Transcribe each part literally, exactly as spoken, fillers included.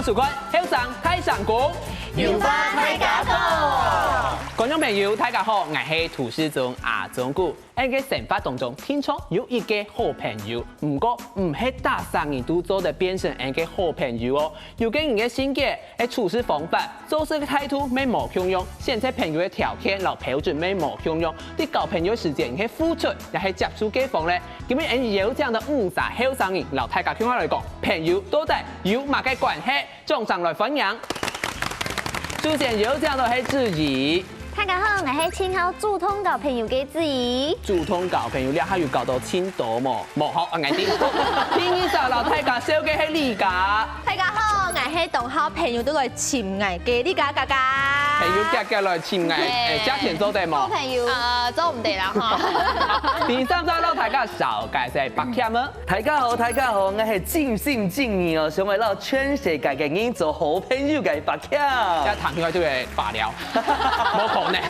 收看《後生大聲公》，有話大家講。觀眾朋友，大家好，𠊎係涂世宗阿宗牯。𠊎个生活當中，定著有一個好朋友，毋過毋係逐儕人都做得變成𠊎个好朋友哦。有个人个性格、个處事方法、做事个態度乜無共樣，選擇朋友个條件摎標準乜無共樣。在交朋友時節，你係付出也係接受對方咧？今日𠊎邀請到五儕後生人，摎大家共下來講，朋友到底有麼个關係？ 掌聲來歡迎。首先邀請到係志怡。大家好，𠊎係盡好主動交朋友个志怡。主動交朋友，這下有交到盡多無？無，好，啊，𠊎知。第二儕摎大家紹介係麗嘉。大家好，𠊎係當好朋友都來尋𠊎个麗嘉嘉嘉。朋友遽遽來尋𠊎，欸，借錢做得無？好朋友。呃，做毋得啦，哈。第三儕摎大家紹介係白謙啊。 大家好，大家好，𠊎係盡心盡意哦，想愛摎全世界个人做好朋友个白謙。這談戀愛就會罷了，無可能。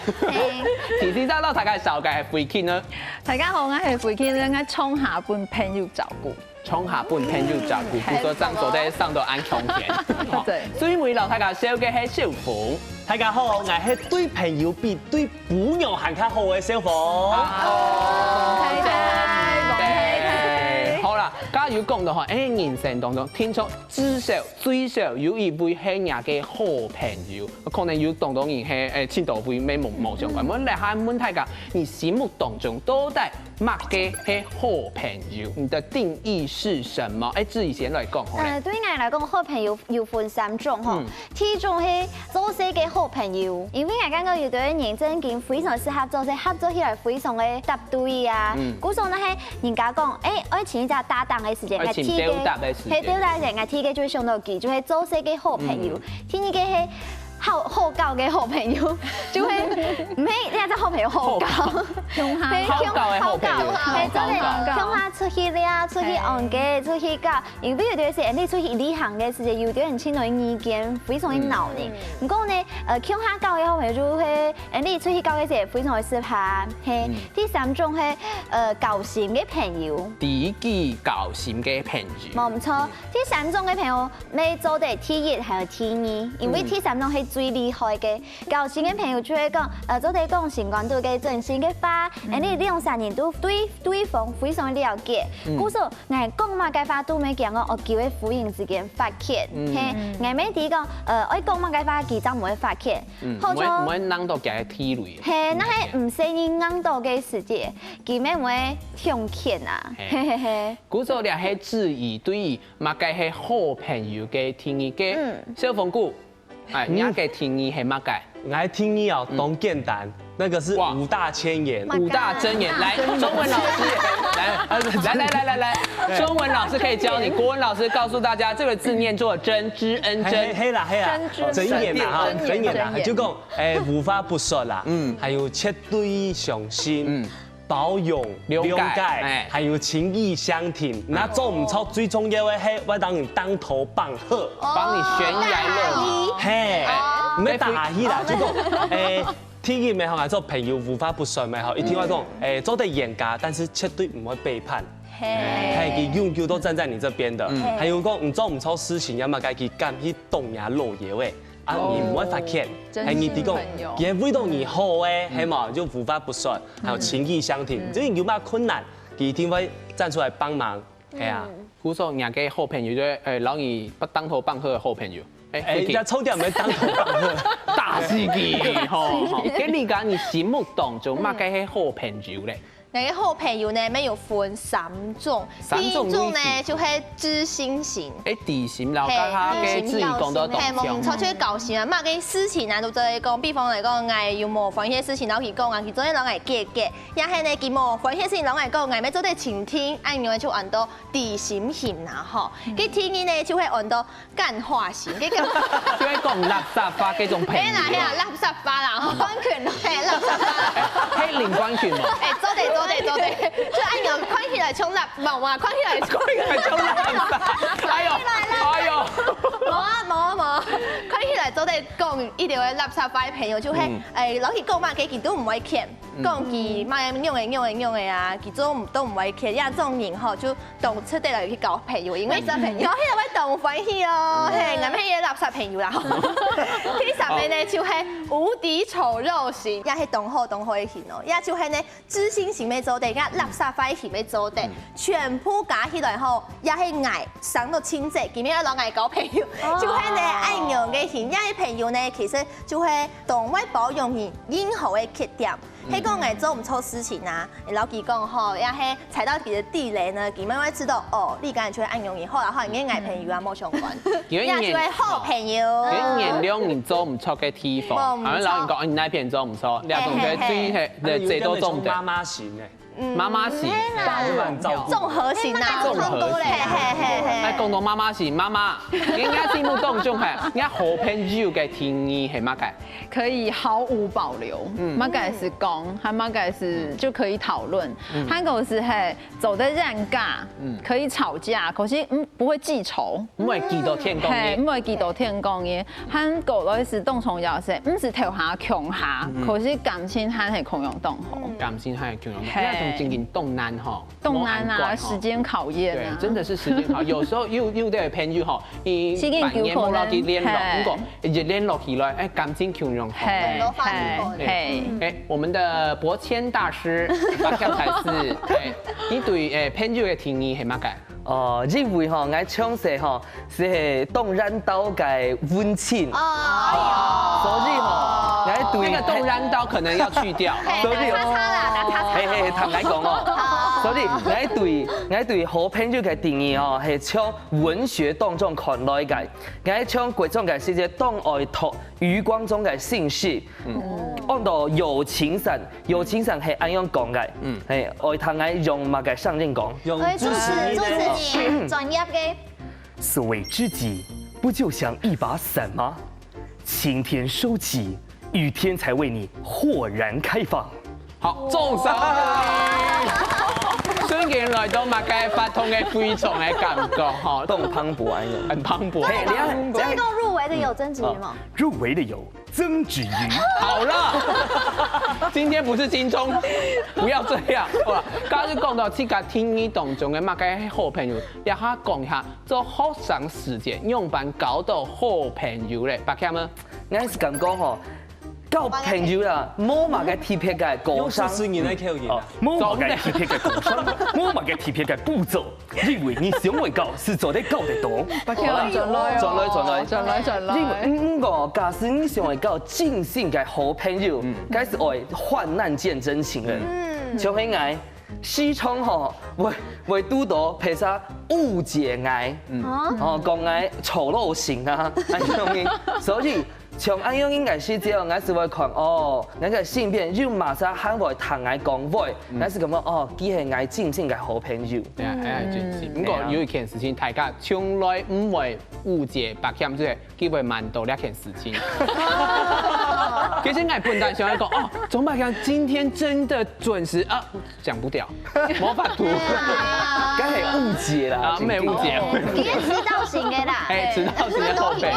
第四儕摎大家紹介係慧卿呢。大家好，𠊎係慧卿，𠊎從下分朋友照顧。從下分朋友照顧，故所正做得生到恁強健。對。最尾摎大家紹介係小鳳。大家好，𠊎係對朋友比對餔娘還較好个小鳳。好啦， 剛有講到吼，欸，人生當中，定著至少最少有一位係若个好朋友，可能有當多人係，欸，盡多位乜無，無相關。𠊎來下問大家，你心目當中到底麼个係好朋友？你的定義是什麼？欸，志怡先來講好了。呃，對𠊎來講，好朋友有分三種吼。嗯。 第一種係做事个好朋友，因為𠊎感覺有兜人正經非常適合做事，合作起來非常个搭對啊。嗯。故所若係人家講，欸，愛尋一隻搭檔个時節，愛尋搭檔个時節。係，搭檔个時節，𠊎第一個就會想到佢，就係做事个好朋友。嗯。第二個係好，好搞个好朋友，就係，毋係，這隻好朋友好搞。好搞。共下。係，好搞个好朋友。共下，係，做得好搞。共下出去尞，出去，係，行街，出去搞。 因為有兜時，𠊎俚出去旅行个時節，有兜人盡多意見，非常个惱人。嗯。毋過呢，呃，共下搞个好朋友就係，𠊎俚出去搞个時節非常个適合。係，嗯。第三種係，呃，交心个朋友。知己交心个朋友。無毋著。嗯。第三種个朋友，乜做得第一還有第二，因為，嗯，第三種係最厲害个。交心个朋友就會講，呃，做得講心肝肚个真心个話，嗯。𠊎俚兩儕人都對對方非常了解。嗯。故所 𠊎講麼个話都毋會驚講，哦，佢會忽然之間發譴。嗯。係，𠊎乜知講，呃，愛講麼个話，佢正毋會發譴。嗯，好像毋會，毋會弄到佢个地雷。係，若係毋細義弄到个時節，佢乜毋會向譴啊。係。係係係。故所這係志怡對於麼个係好朋友个定義个。嗯。小鳳牯， 欸，你个定義係麼个？𠊎个定義哦，嗯。當簡單，那個是五大箴言。哇。五大箴言，來，中文老師，來，來，來，來，來，中文老師可以教你，國文老師告訴大家，這個字念作真，知恩真。係，係啦，係啦，箴言啦，哈，箴言啦，就講，欸，無話不說啦，嗯。還有絕對相信，嗯。 包容、了解，了解，欸。還有情義相挺。若做毋著，最重要个係會當你當頭棒喝。幫你懸崖勒馬。係，毋係打下去啦，就講，欸，第一乜吼，𠊎做朋友無話不說乜吼，一定會講，欸，做得冤家，但是絕對毋會背叛。係。係，佢永久都站在你這邊的。嗯。還有講，你做毋著事情，也嘛該佢敢去動你老爺喂。 啊，你毋會發譴，哦，係你知講，真心朋友。佢係為著你好誒，嗯。係嘛，就無話不說，還有情義相挺，嗯。就有麼困難，佢一定會站出來幫忙，係啊。嗯。故所，若个好朋友就係，誒，摎你當頭棒喝个好朋友。誒，誒，人家抽掉沒當頭棒喝。大司機，吼，吼。該你講，你心目當中，嗯。麼个係好朋友咧？ 𠊎个好朋友呢，乜有分三種。三種類型。第一種呢，就係知心型。誒，知心，摎剛剛个志怡講到當像。係，無錯，就係交心啊。麼个事情啊，都做得講，比方來講，𠊎有無歡喜个事情摎佢講啊，佢做得摎𠊎解決。也係呢，佢無歡喜个事情摎𠊎講，𠊎乜做得傾聽，恁樣就安到知心型啦，吼。嗯。該第二呢，就係安到 幹話型，該个就係講垃圾話該種朋友啊。係啦，係啦，垃圾話啦，吼，冠群，係，垃圾話。係林冠群無？誒，做得，做得，做得，就恁樣看起來像垃，無啊，看起來像，看起來像垃圾。哎喲，哎喲。無啊，無啊，無啊，看起來做得講一流个垃圾話个朋友，就係，嗯。欸，老實講嘛，佢都毋會譴，嗯。講佢嘛，仰仔仰仔仰仔啊，佢做毋，都毋會譴，這種人吼，就當值得來去交朋友，因為，交朋友。交朋友會當歡喜哦，嗯。嘿，𠊎乜係垃圾朋友啦。第三个呢，就係無敵醜陋型，也係當好當好个型哦，也就係呢， 知心型乜做得，該垃圾話型乜做得，嗯。全部加起來吼，也係𠊎生到盡濟，今日愛摎𠊎交朋友，哦。就係呢，恁樣个型，這个朋友呢，其實就係當會包容你任何个缺點。嗯。係講𠊎做毋著事情啊，你摎佢講吼，也係踩到佢个地雷呢，佢慢慢知道，哦，你敢就會恁樣，好啦，好，你个𠊎朋友啊，無相關，佢會原，也就係好朋友。佢會原諒你做毋著个地方，無，無錯。然後摎你講，哦，你哪片做毋著，這種就係最，嘿，嘿，嘿。嘿，最多做毋得。媽媽型个。 嗯，媽媽型。係啦。爸爸很照顧。綜合型啊。媽媽很照顧嘞。嘿，嘿，嘿，嘿。哎，講到媽媽型，媽媽，人家心目當中，嘿，人家好朋友个定義係麼个？可以毫無保留，嗯。麼个係講，還麼个係就可以討論，嗯。還有係，嘿，做得冤家，嗯。可以吵架，可是，嗯，不會記仇。 毋會記到天光日。嘿，毋會記到天光日。還過來係當重要係，毋係頭下共下，嗯。可是感情還係共樣當好。嗯。感情還係共樣，嘿。該種情形當難吼，當難啊，無恁快吼。時間考驗啊。對，真的是時間考驗。有時候有，有个朋友吼，你時間久可能，半年無摎佢聯絡，嘿。毋過一聯絡起來，哎，感情共樣好。嘿，嘿，嘿。哎，我們的博謙大師，大家才是，哎，你對，哎，朋友个定義係麼个？ 哦，因為吼，𠊎從細吼，係當爛朥个文青。哦。所以吼，𠊎對，那個當爛朥可能要去掉。嘿，所以打叉叉啦，打叉叉。嘿，嘿，坦白講哦。好。所以，𠊎對，𠊎對好朋友个定義哦，係從文學當中看來个。𠊎從國中个時節當愛讀余光中个新詩，嗯。安到友情散， 友情散係恁樣講个，嗯。嘿，愛聽𠊎用麼个聲音講？用主持人个。哎，主持，主持人，專業个。所謂知己，不就像一把傘嗎？晴天收起，雨天才為你豁然開放。好，掌聲！瞬間來到麼个發通个非常个感覺，吼。當磅礴恁樣。很磅礴。嘿，你看，真的夠入圍的有曾子瑜嗎？哦，入圍的有 曾子瑜。好了，今天不是金鐘，不要這樣。好了，剛剛就講到自家定義當中个麼个好朋友，這下講一下，做學生時節仰般交到好朋友咧？白強呢？𠊎係感覺吼，交朋友啦，無麼个特別个過程。用主持人个口音啊。哦，無麼个特別个過程，無麼个特別个步驟。 因為你想愛交，係做得交得到。白強，轉來哦。轉來，轉來。轉來，轉來。因為，嗯，嗯，講，假使你想愛交真心个好朋友，嗯。該係愛患難見真情个。嗯。像係𠊎，時常吼，會，會堵到別儕誤解𠊎，嗯。哦。吼，講𠊎醜陋型啊，恁樣个。所以， 像恁樣應該係這樣，𠊎係會看，哦，𠊎个身邊有麼儕還會聽𠊎講話，嗯。𠊎係感覺，哦，佢係𠊎真心个好朋友。哎呀，哎呀，真心。嗯。毋過有一件事情，大家從來毋會誤解白強，就係佢會瞞到這件事情。其實𠊎本來想要講，哦，鍾白強今天真的準時啊， 講毋著，無法度。該係誤解啦，啊，毋係誤解。你係遲到型个啦。哎，遲到型个好朋友。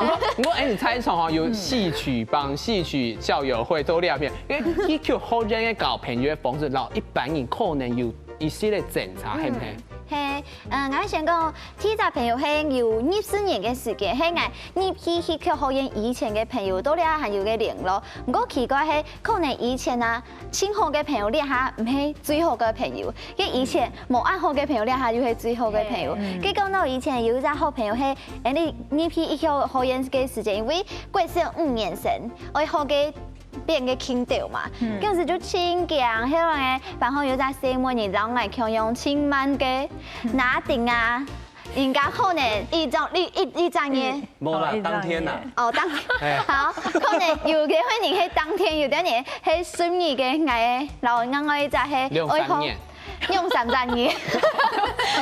毋過，毋過，哎，你猜想哦，有戲曲幫、戲曲校友會做這片，因為戲曲學院个交朋友个方式，摎一般人可能有一息个精差，係毋係？嗯。係，嗯，𠊎先講，第一隻朋友係有二十年个時間，係𠊎入去戲曲學院以前个朋友，到這下還有个聯絡。毋過奇怪係，可能以前啊， 盡好个朋友，這下毋係最好个朋友。該以前無恁好个朋友，這下又係最好个朋友。嗯。該講到以前有一隻好朋友係，𠊎等入去戲曲學院个時節，因為國小五年生，愛學个變个腔調嘛，嗯。該時就盡驚，後來个班上有一隻細妹仔，然後𠊎共樣盡慢个，拿定啊，人家可能一張，一，一，一張耶。 無啦，哦，一張當天啦。耶。哦，當天。哎。好，可能有个人係當天，有个人係順利个，𠊎个，然後另外一隻係兩三年。兩三隻年。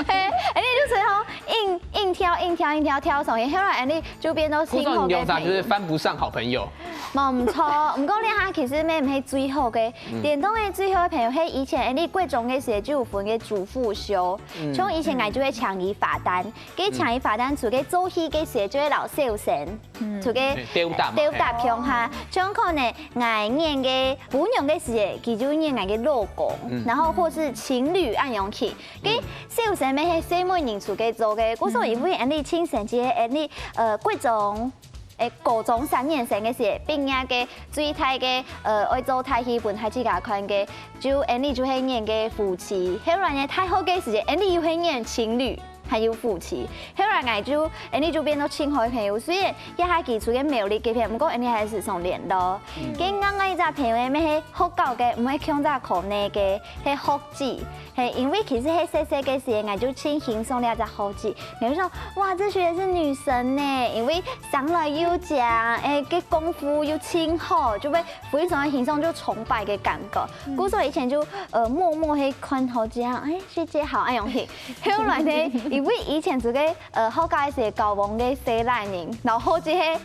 嘿，恁呢就係吼，硬，硬跳，硬跳，硬跳，跳上去，後來恁呢就變到盡好个朋友。不知道你兩三就是翻不上好朋友。無毋著，毋過這下其實乜毋係最好个。嗯。電動个最好个朋友係以前，𠊎俚國中个時節就有分个主副修，嗯。像以前𠊎就會搶一罰單，該搶一罰單，除个做戲个時節就會摎小生，嗯。除个嘿，鬥搭嘛，鬥搭共下，像可能𠊎演个餔娘个時節，佢就演𠊎个老公，嗯。然後或是情侶恁樣去。該嗯。小生乜係細妹人自家做个，故所因為𠊎俚盡神奇，𠊎俚呃國中 誒，高中三年生个時，畢業个最大个，呃，愛做大戲分大自家看个，就𠊎俚就係演个夫妻。後來呢，大學个時節，𠊎俚又係演情侶，還有夫妻。後來𠊎就，𠊎俚就變做盡好个朋友。雖然這下佢出个苗栗該片，毋過𠊎俚還係常聯絡。嗯。該另外一隻朋友呢，乜係學校个，毋係共隻科系个，係學姊。 嘿，因為其實係細細个時，𠊎就盡欣賞這隻學姊。𠊎就想，哇，這學姊係女神呢，因為生來又靚，誒，个功夫又盡好，就會非常个欣賞，就崇拜个感覺。嗯。故所以前就，呃，默默去看學姊，誒，學姊好，恁樣去。後來呢，因為以前這个，呃，學校个時交往个細賴人，然後學姊係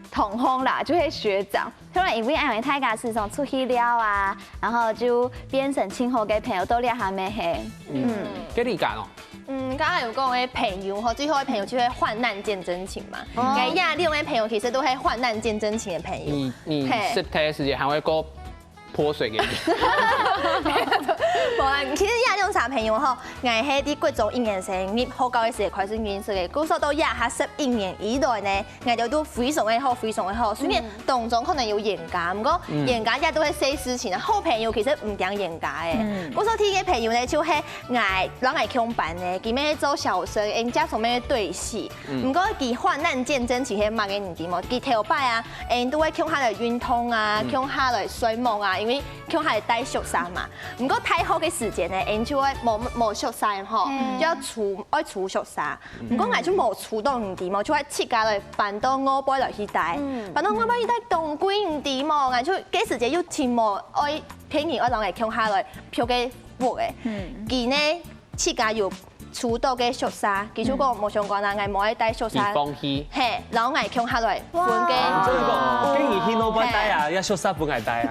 同學啦，就係學長。 後來因為恁樣大家時常出去尞啊，然後就變成盡好个朋友，到這下乜係。嗯。嗯。該你講哦。嗯，剛剛有講个朋友吼，最好个朋友就係患難見真情嘛。哦。該這兩个朋友其實都係患難見真情个朋友。你，你嘿。識佢个時節還會過潑水給你。無啦，其實這兩儕朋友吼， 𠊎係在國中一年生入學校个時開始認識个，故所到這下十一年以來呢，𠊎兜都非常个好，非常个好。雖然當中可能有冤家，毋過冤家也都係小事情啊，好朋友其實毋驚冤家个。嗯。故所第一个朋友呢，就係𠊎，摎𠊎共班个，佢乜做小生，𠊎正想愛對戲。嗯。毋過佢患難見真情係麼个你知無？佢頭擺啊，𠊎都會共下來運動啊，嗯。共下來睡目啊，因為 共下戴宿舍嘛。毋過大學个時節呢，𠊎就會無，無宿舍吼，嗯。就愛租，愛租宿舍。嗯。毋過𠊎就無租到，你知無？就愛自家來搬到外背來去戴。嗯。搬到外背去戴當貴，你知無？𠊎就該時節又盡無愛，便宜愛摎𠊎共下來租个屋个。嗯。佢呢，自家有 租到个宿舍，佢就講無相關啊，𠊎無愛戴宿舍。佢放棄。嘿，摎𠊎共下來分个。哇。所以講，建議去老闆戴啊，嘿。這宿舍分𠊎戴啊。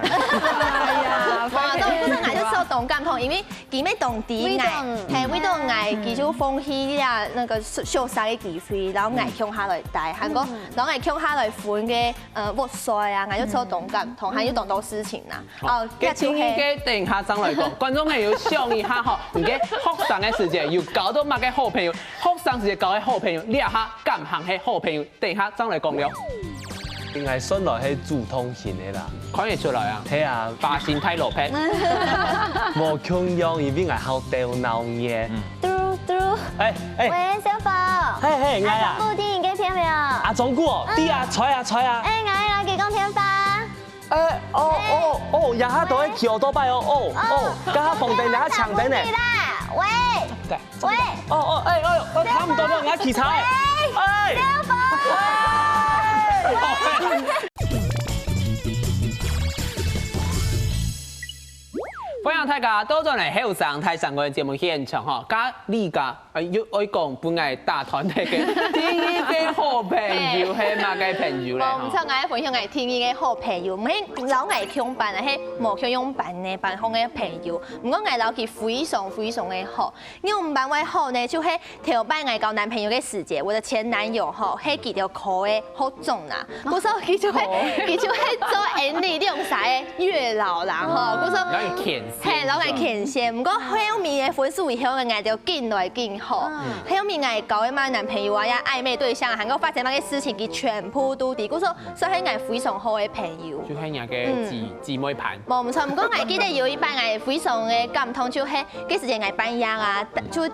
哎呀，哇，這種故事𠊎就受當感動，因為佢乜當知𠊎，為著，嘿，為著𠊎，嗯。佢就放棄了那個宿，宿舍个機會，摎𠊎共下來戴，還過，嗯。摎𠊎共下來分个，呃，屋稅啊，𠊎就受當感動，還有當多事情啦。 哦，哦，該第二个等下正來講，觀眾朋友想一下吼，你个學生个時節有交到麼个好朋友？學生時節交个好朋友，這下敢還係好朋友？等下正來講了。應該算來係主動型个啦。看得出來啊。係啊。髮型太老派。無共樣，因為𠊎好鬥鬧熱。嗯。嘟嘟。哎，哎。喂，小寶。嘿，嘿，𠊎啊。阿忠牯在你該片無？阿忠牯哦，嗯。在啊，在啊，在啊。哎，𠊎來佢講電話。 哎，哦，哎。哦，哦，這下都會騎奧多拜哦，哦，哦，哦。這下紅燈，這下青燈呢。對，喂，喂。哦，哦，哎，哎喲，哦，差不多了，𠊎騎車哎。喂，哎。小寶。哎。歡迎大家倒轉來後生大聲公个節目現場吼，今日个 啊，又愛講分𠊎打斷忒个第一个好朋友係麼个朋友咧？哦，毋錯，吼。𠊎來分享𠊎第一个好朋友，毋係摎𠊎共班个，係無共樣班个，班項个朋友。毋過𠊎摎佢非常非常个好，仰般會好呢？就係頭擺𠊎交男朋友个時節，我的前男友吼，係佢兜科个學長啦。 故所佢就會，佢就會做𠊎兩儕个月老啦，吼。故所，摎你牽線。嘿，摎𠊎牽線。毋過後面个分手以後，𠊎就緊來緊好。嗯。後面𠊎交个嘛男朋友啊，呀，曖昧對象啊，還有發生麼个事情，佢全部都知。故所，算係𠊎非常好个朋友。就係𠊎个姊，嗯。姊妹盤。無毋著，毋過𠊎記得有一擺𠊎非常个感動，就係該時節𠊎半夜啊，就𠊎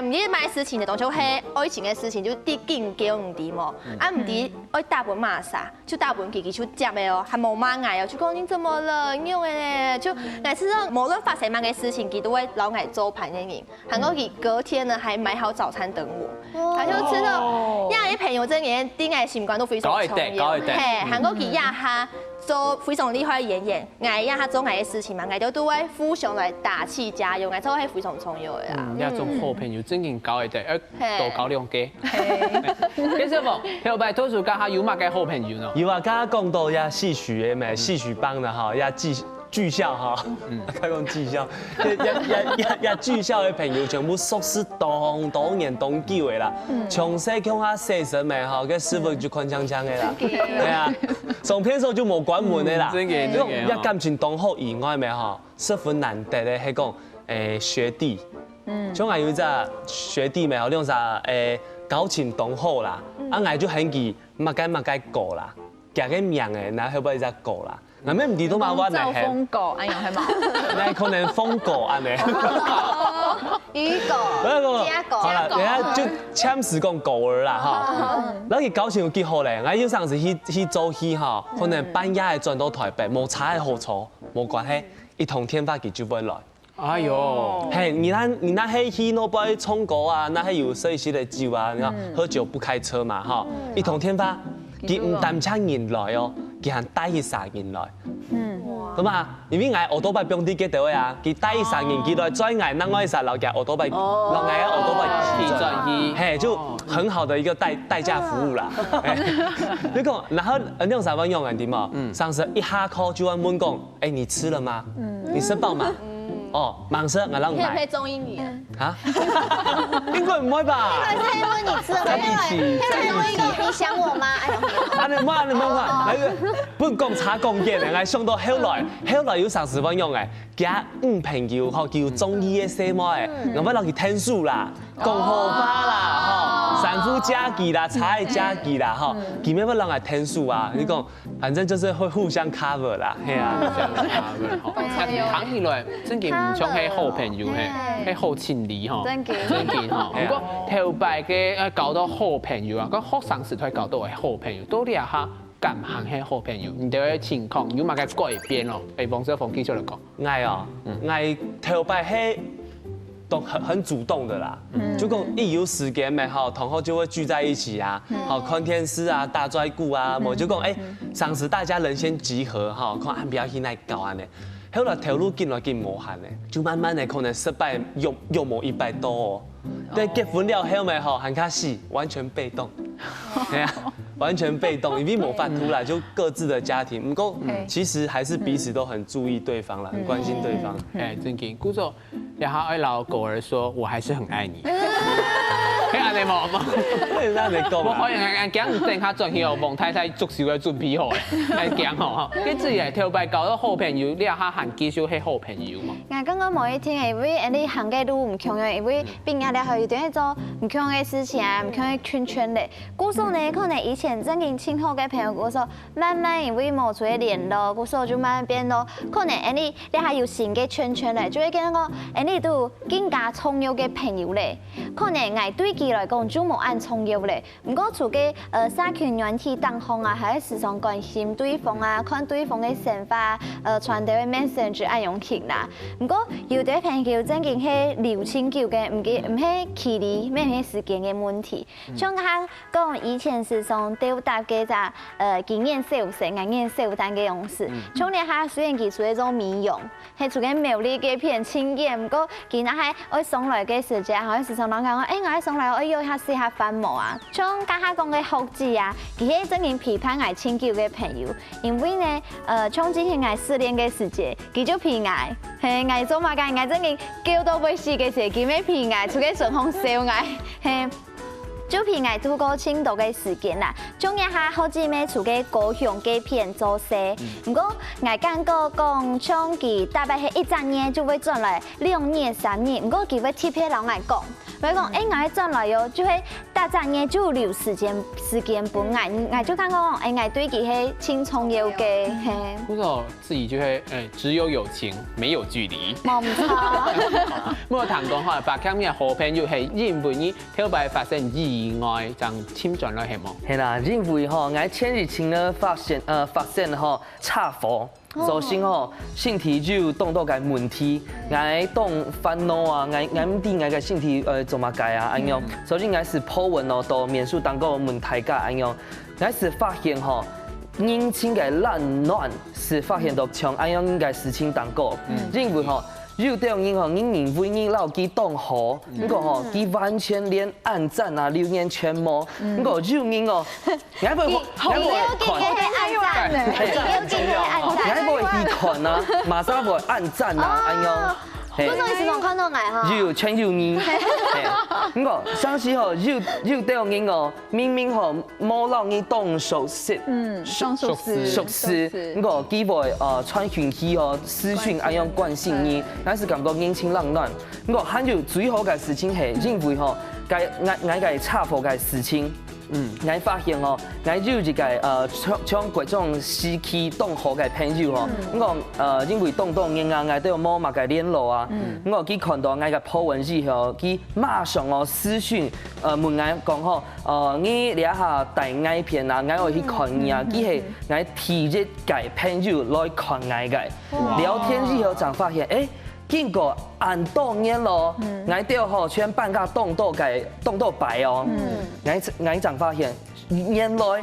毋記得麼个事情个，當初係愛情个事情，就在緊噭，你知無？嗯。啊，毋知愛打分麼儕。 就打分佢，佢就接个哦，還無罵𠊎哦，就講你怎麼了，仰仔咧？就每次都無論發生麼个事情，佢都會摎𠊎做伴个人。還過佢隔天呢，還買好早餐等我，他就知道，哦。這樣个朋友真个，在𠊎心肝肚非常重要。高一點，高一點。嘿，還過佢這下做非常厲害个演員，𠊎也下做𠊎个事情嘛，𠊎就都會互相來打氣加油，𠊎做係非常重要个啦。嗯，這種好朋友真正交一對，要嘿多交兩個。跟小鳳，後擺讀書該下有麼个好朋友呢？有啊，剛剛講到呀，戲曲个咩，戲曲幫的哈，呀技技校哈，嗯，剛講技校，呀呀呀呀，技校个朋友全部熟識當多年當久个啦，從細共下洗身个哈，跟師傅就看鏘鏘个啦，對啊，上片手就無關門个啦，嗯真个真个這種呀感情當好以外个哈，十分難得个，係講，誒學弟，嗯，像還有一隻學弟咩，好像啥，誒交情當好啦，啊，𠊎就喊佢麼个麼个哥啦，佢个名誒，然後後背一隻哥啦。 那麼毋知都嘛，我趙峰狗，哎呀，還嘛，那可能瘋狗安呢。雨狗、不不不，家狗、好了，等下就暫時講狗兒啦哈。那你交情有幾好咧？俺有上次去去做戲哈，可能半夜還轉到台北，無車還好坐，無關係，一通電話佢就會來。哎呦，嘿，你那你那黑去那邊唱歌啊，那還有設一些的酒啊，你看喝酒不開車嘛哈，一通電話，佢毋單淨人來哦，佢還帶一儕人來。嗯，對嘛？因為𠊎奧多拜放在該兜位啊，佢帶一儕人，佢來載𠊎，另外一儕老家奧多拜，老家奧多拜去轉去，嘿，就很好的一個代代駕服務啦。嘿你講，然後呃，兩儕萬用啊，對嘛？嗯，上次一下課就會問講，哎，你吃了嗎？你吃飽嗎？哦，忙吃，我讓你買。配不配中英語啊？啊？應該毋會吧？還是問你吃了沒有？在一起配不配中英語？你想我嗎？哎呦，啊，你莫，你莫看，那個不講差講遠的，來想到後來，後來有上次萬用哎，佢女朋友吼，佢有中意个細妹，我要讓佢天數啦，講好話啦，吼，衫褲借佢啦，茶个借佢啦，吼，佢乜要讓佢天數啊，你講，反正就是會互相 cover 啦，嘿啊。聽起來真个毋像係好朋友嘿，係好情侶吼，真个真个吼。不過頭擺个呃交到好朋友啊，跟學生時代交到个好朋友，到這下敢還係好朋友？你兜个情況有麼个改變咯？哎，王小鳳繼續來講。 𠊎哦，𠊎頭擺係都很很主動的啦，就講一有時間咩吼，同學就會聚在一起啊，好看電視啊，打嘴鼓啊，無就講哎，上次大家人先集合哈，看安排去哪搞安呢。後來頭路緊來緊無閒呢，就慢慢的可能失敗又又無一擺多哦。對，結婚了後咩吼，還開始完全被動，哎呀，完全被動，因為無法度啦，就各自的家庭。不過其實還是彼此都很注意對方啦，很關心對方。哎，正經，故所這下愛摎狗兒說，我還是很愛你。嘿，安尼無無？那你講啊，我歡迎啊，講等下轉去哦，王太太足球个準備好了，來講吼哈。你自己頭擺交到好朋友，你下還繼續係好朋友嘛？𠊎感覺無一定，因為恁樣行个路毋共樣，因為畢業了後一定會做毋共樣个事情啊，毋共樣个圈圈咧。故所呢，可能以前正經盡好个朋友，故所慢慢因為無出去聯絡，故所就慢慢變到可能恁樣這下有新个圈圈咧，就會感覺講，恁樣都更加重要个朋友咧。可能𠊎對佢來講就無恁重要咧。毋過除个呃社群軟體當中啊，還會時常關心對方啊，看對方个生活啊，呃傳遞个 message恁樣型啦。毋過有兜朋友正經係留盡久个，毋係毋係距離，毋係時間个問題。像佢講以前時常鬥搭个隻呃經驗小生啊，經驗小旦个樣式。像這下雖然佢出去做美容， 係出个苗栗个片親眼，毋過佢若係愛上來个時節，還會時常摎𠊎講，哎，𠊎愛上來，愛約一下食下飯無啊？像頭下講个學姊啊，佢係正經陪伴𠊎盡久个朋友，因為呢，呃，像之前𠊎失戀个時節，佢就陪𠊎，嘿，𠊎做麼个，𠊎正經噭到會死个時節，佢乜陪𠊎，出个時候笑𠊎，嘿。 就陪𠊎度過盡多个時間啦。像這下學姊妹出个高雄个片做事，毋過𠊎感覺講，像佢大概係一隻月就會轉來兩日、三日，毋過佢會特別摎𠊎講，會講，哎，𠊎會轉來喲，就會逐隻月就留時間時間分𠊎，𠊎就感覺講，哎，𠊎對佢係盡重要个，嘿。不過自己就會，哎，只有友情，沒有距離。無毋著。莫談講吼，把強面好朋友係因為你 頭擺發生意外，正尋轉來係無？係啦，因為吼，𠊎前一陣呢發現，呃，發生吼車禍，所以吼身體就有當多个問題，𠊎當煩惱啊，𠊎𠊎毋知𠊎个身體呃做麼个啊，恁樣，所以𠊎係po文哦，到面書當中問大家恁樣，𠊎係發現吼，人情个冷暖，係發現到像恁樣个事情當多。因為吼，有兜人吼，人認為你摎佢當好，毋過吼，佢完全連按讚啊、留言全無。毋過有人哦，你還會，你還會看，按讚呢，你有今天按讚。你還會去看啊，馬上會按讚啊，恁樣。嘿不。是你時常看到𠊎哈。有，全有你。嘿，毋過，上次吼，有，有兜人哦，明明吼，無摎你當熟悉，嗯，當熟悉。熟悉，毋過佢會呃傳訊息哦，私訊恁樣關心你，但是感覺人情冷暖。毋過還有最好个事情係，因為吼，該𠊎𠊎个車禍个事情，嗯，𠊎發現哦，𠊎有一個呃像像國中時期當好个朋友吼，毋過呃因為當多年啊，𠊎都無麼个聯絡啊，毋過佢看到𠊎个po文之後，佢馬上哦私訊呃問𠊎講吼，呃你這下在哪片啊，𠊎愛去看你啊，佢係𠊎第一個朋友來看𠊎个。聊天之後正發現，誒，經過恁多年咯，𠊎兜吼全班个當多个當多擺哦，𠊎𠊎正發現，原來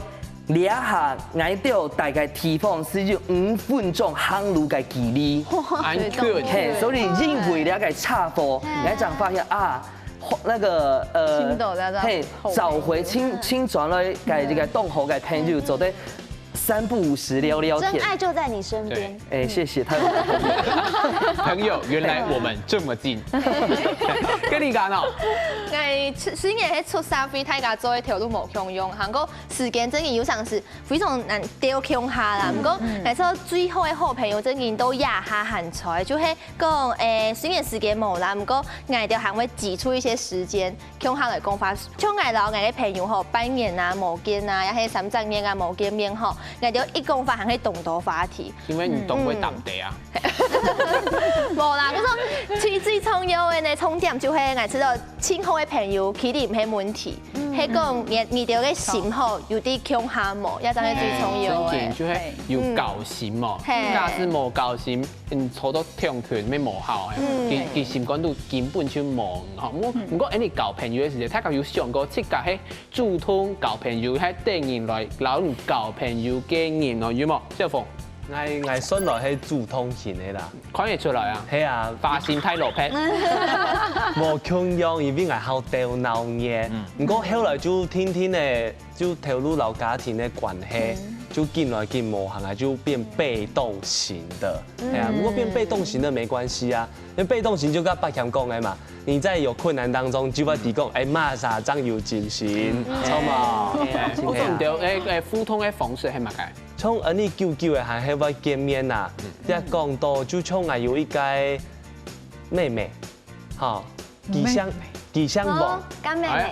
這下𠊎兜戴个地方係有五分鐘行路个距離。恁近。嘿，所以因為這個車禍，𠊎正發現啊，那個呃，尋到了嘿，找回尋尋轉來个這個當好个朋友，做得三不五時聊聊天。真愛就在你身邊。哎，謝謝他們。朋友，原來我們這麼近。跟你講哦，哎，雖然係出社會，大家做个頭路無共樣，還過時間真的有常時非常難兜共下啦。不過，來說最好的好朋友真的都也下還在，就係講，誒，雖然時間無啦，不過𠊎兜還會擠出一些時間，共下來講話。像𠊎摎𠊎个朋友吼，半年啊無見啊，也係三隻月啊無見面吼，𠊎兜一講話還係當多話題。因為你當會打得啊。無啦，可是最最重要的呢，重點就係𠊎知道盡好的朋友，佢哋毋係問題，係講你你兜个心吼，有啲共下無，也真係最重要的。正經。就係有交心哦，嘿假使無交心，你坐到暢圈，乜無效，佢佢心肝肚根本就無吼。毋過毋過，恁你交朋友个時節，大家有想過自家係主動交朋友，還係等人來摎你交朋友个人哦，有無？小鳳， 𠊎𠊎算來係主動型个啦。看得出來啊，係啊，花心太老派。無共樣，因為𠊎好鬥鬧熱。毋過後來就定定个，就投入到家庭个關係，就緊來緊無閒啊，就變被動型的。哎呀，不過變被動型的沒關係啊，因為被動型就跟八強講个嘛，你在有困難當中，就會提供，哎，麼儕正有精神，著無？我講到，誒誒，互動个方式係麼个？ 像恁呢久久个還係會見面啊，這講到就像𠊎有一個妹妹，吼，佢姓佢姓王，哦，乾妹妹，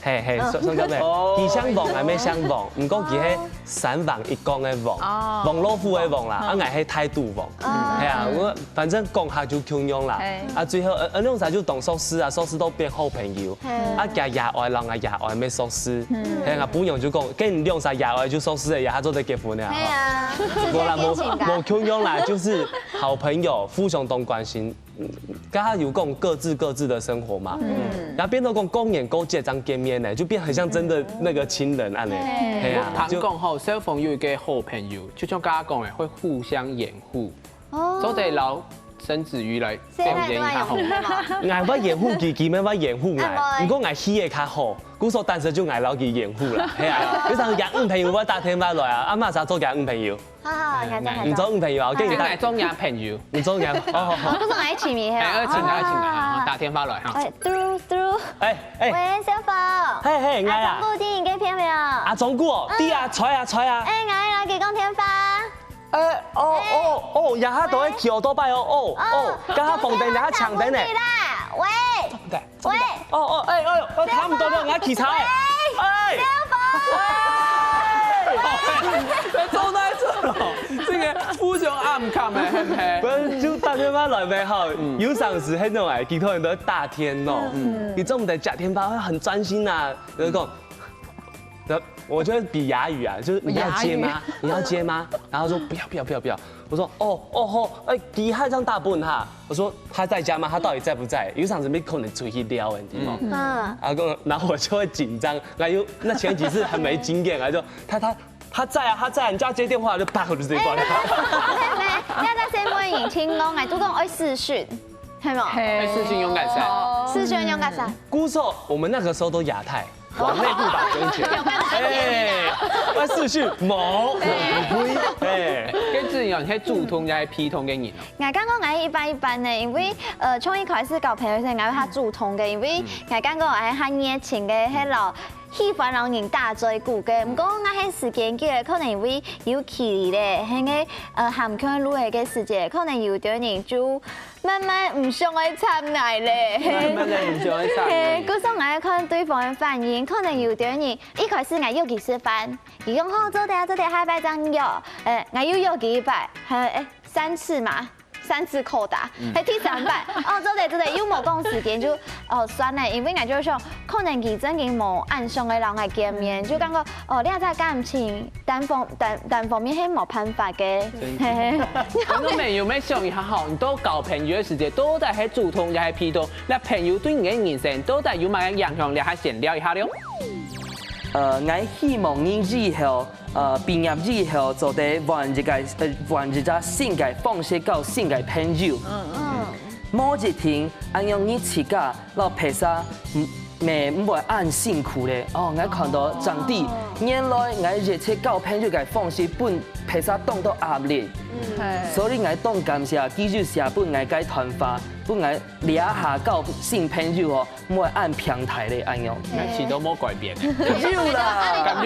嘿嘿，算算乾妹，佢姓王，𠊎乜姓王，毋過佢係三王一崗个王，王老虎个王啦，啊𠊎係大肚王，係啊，我反正講下就共樣啦，啊最後呃呃兩儕就當熟識啊，熟識到變好朋友，啊佢爺哀摎𠊎爺哀乜熟識，係啊，𠊎餔娘就講，跟你兩儕爺哀就熟識个，也下做得結婚了。係啊，無啦，無直接變性的無共樣啦，就是好朋友互相當關心，嗯，剛剛有講各自各自的生活嘛，嗯，然後變到講過年過節正見面呢，就變很像真的那個親人恁呢，係啊，就聽講吼，小鳳有一個好朋友，就像剛剛講的，會互相掩護，哦做得摎曾子瑜來表演一下好嗎？現在都在有嗎？𠊎會掩護佢，佢乜會掩護啊無𠊎，毋過𠊎戲个較好，故所當時就𠊎摎佢掩護啦，係啊，有時候佢女朋友會打電話來啊，啊麼儕做佢女朋友。好好，你看這你做女朋友啊，跟你打，跟來做人朋友，你做人，哦，好好。不是來一起迷黑哎，啊？請來請來，打電話來哈。哎，嘟嘟，哎哎，喂，小寶，嘿嘿，𠊎啊，阿忠牯知你个片無？阿忠牯，知啊，在啊在啊，哎，𠊎來佢講電話。哎哦哦哦，這下都會騎奧多拜哦，哦哦，這下紅燈，這下青燈呢。喂，喂，哦哦，哎哎呦，差不多了，𠊎騎車哎，哎。做哪做？這個互相暗崁的，係毋係？不是，就打電話來嘛，吼，有常時係那種哎，其他人都會打電哦，你做毋得接電話，會很專心啊，就是講，然後我就會比啞語啊，就是你要接嗎？你要接嗎？然後說不要不要不要不要，我說哦哦吼，哎，佢還這樣打分哈，我說他在家嗎？他到底在不在？有常時你可能出去尞的地方，嗯，然後跟我，然後我就會緊張，然後又那前幾次很沒經驗，然後就他他他在啊，他在啊，你叫他接电话，就啪，我就直接挂掉。你在先問人聽講，哎，都講愛視訊，係無？哎，視訊用得使。視訊用得使。故所我们那个时候都亚太，往内互打göz拳。哎，那视讯冇，哎，該自然係主動也係被動个人哦。我感覺我一般一般呢，因為呃，從一開始交朋友時，我較主動个，因為我感覺我較熱情个，係老。 喜歡摎人打嘴鼓个，毋過𠊎係時間久了，可能會有距離咧，係个呃行近路个時節，可能有兜人就慢慢毋想愛插𠊎咧。慢慢仔毋想愛插你。故所𠊎愛看對方个反應，可能有兜人一開始𠊎約佢食飯，佢講好做得啊做得，下擺正約，呃，𠊎又約佢一擺，還有誒三次嘛。 三次扣打，係第三擺，哦，做得做得，又無講時間就，哦，算了，因為𠊎就想，可能佢正經無恁想愛摎𠊎見面，就感覺，哦，這隻感情單方單單方面係無辦法个，嘿嘿。你都沒有沒想一下吼，你都交朋友个時節，到底係主動也係被動？該朋友對你个人生到底有麼个影響？這下先聊一下了。呃，𠊎希望你以後 呃，畢業以後做得換一個呃換一隻新个方式交新个朋友。嗯嗯。無一定，恁樣你自家摎別儕，嗯，乜毋會恁辛苦咧。哦，𠊎看到正知，原來𠊎一切交朋友个方式分別儕當到壓力。所以𠊎當感謝佢有寫分𠊎个段話，分𠊎這下交新朋友哦，毋會恁平淡咧，恁樣。該其實都無改變。有啦。